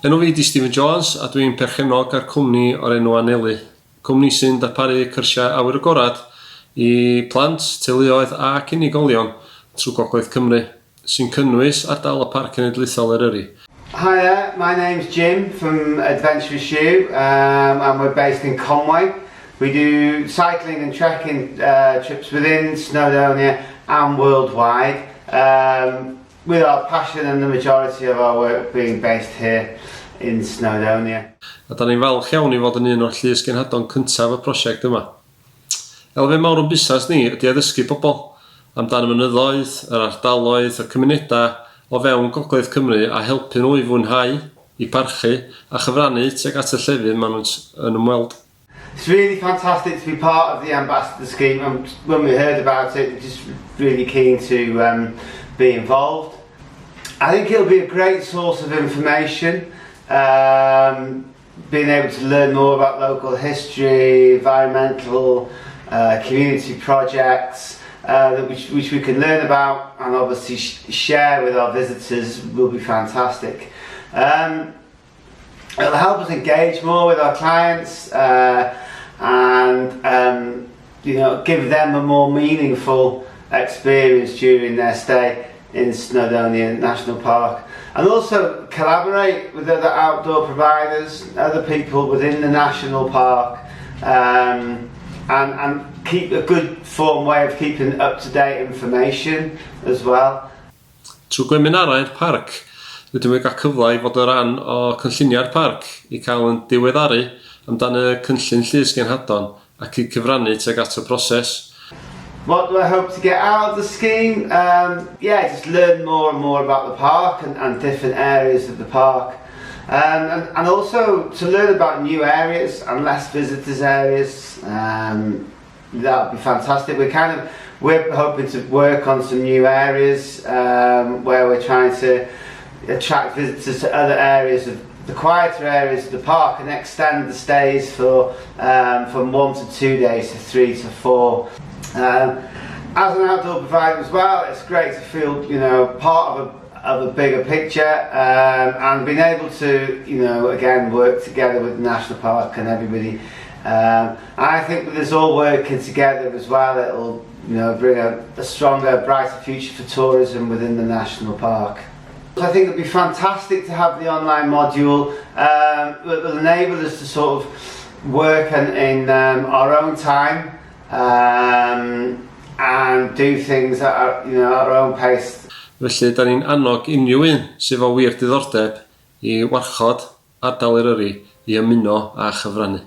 Enw fi 'di Stephen Jones a dwi'n perchennog ar cwmni o'r enw Anelu. Cwmni sy'n darparu cyrsiau awyr agored i plant, teuluoedd ac unigolion trwy Gogledd Cymru, sy'n cynnwys ardal y Parc Cenedlaethol Eryri. Hiya, my name's Jim from Adventurous You um, and we're based in Conway. We do cycling and trekking uh, trips within Snowdonia and worldwide. Um, with our passion and the majority of our work being based here in Snowdonia. A da ni'n falch iawn i fod yn un o'r llys genhadon cyntaf y prosiect yma. Elfen mawr o'n busnes ni ydy addysgu pobl amdan y mynyddoedd, yr ardaloedd, y cymunedau o fewn Gogledd Cymru a helpu nhw i fwynhau, i parchu a chyfrannu tuag at y llefydd maen nhw'n yn ymweld. It's really fantastic to be part of the ambassador scheme and when we heard about it, just really keen to um, be involved. I think it'll be a great source of information, um, being able to learn more about local history, environmental, uh, community projects, uh, which, which we can learn about and obviously sh share with our visitors will be fantastic. Um, it'll help us engage more with our clients uh, and um, you know give them a more meaningful experience during their stay in Snowdonia National Park and also collaborate with other outdoor providers, other people within the national park um, and, and keep a good form way of keeping up-to-date information as well. Trwy gweminarau'r parc, rydym wedi cael cyfle i fod yn rhan o cynlluniau'r parc, i cael yn diweddaru amdan y cynllun llys genhadon ac i cyfrannu tuag at y broses. What do I hope to get out of the scheme? Um, yeah, just learn more and more about the park and, and different areas of the park. Um, and, and also to learn about new areas and less visitors areas. Um, that would be fantastic. We're kind of we're hoping to work on some new areas um, where we're trying to attract visitors to other areas of the quieter areas of the park and extend the stays for um, from one to two days to three to four. Um, as an outdoor provider as well, it's great to feel you know part of a of a bigger picture um, and being able to you know again work together with the national park and everybody um, I think with us all working together as well it'll you know bring a, a stronger brighter future for tourism within the national park. I think it'd be fantastic to have the online module um, that will enable us to sort of work in, in um, our own time um, and do things at our, you know, our own pace. Felly, da ni'n annog unrhyw un sydd efo wir diddordeb i warchod ardal Eryri i ymuno a chyfrannu.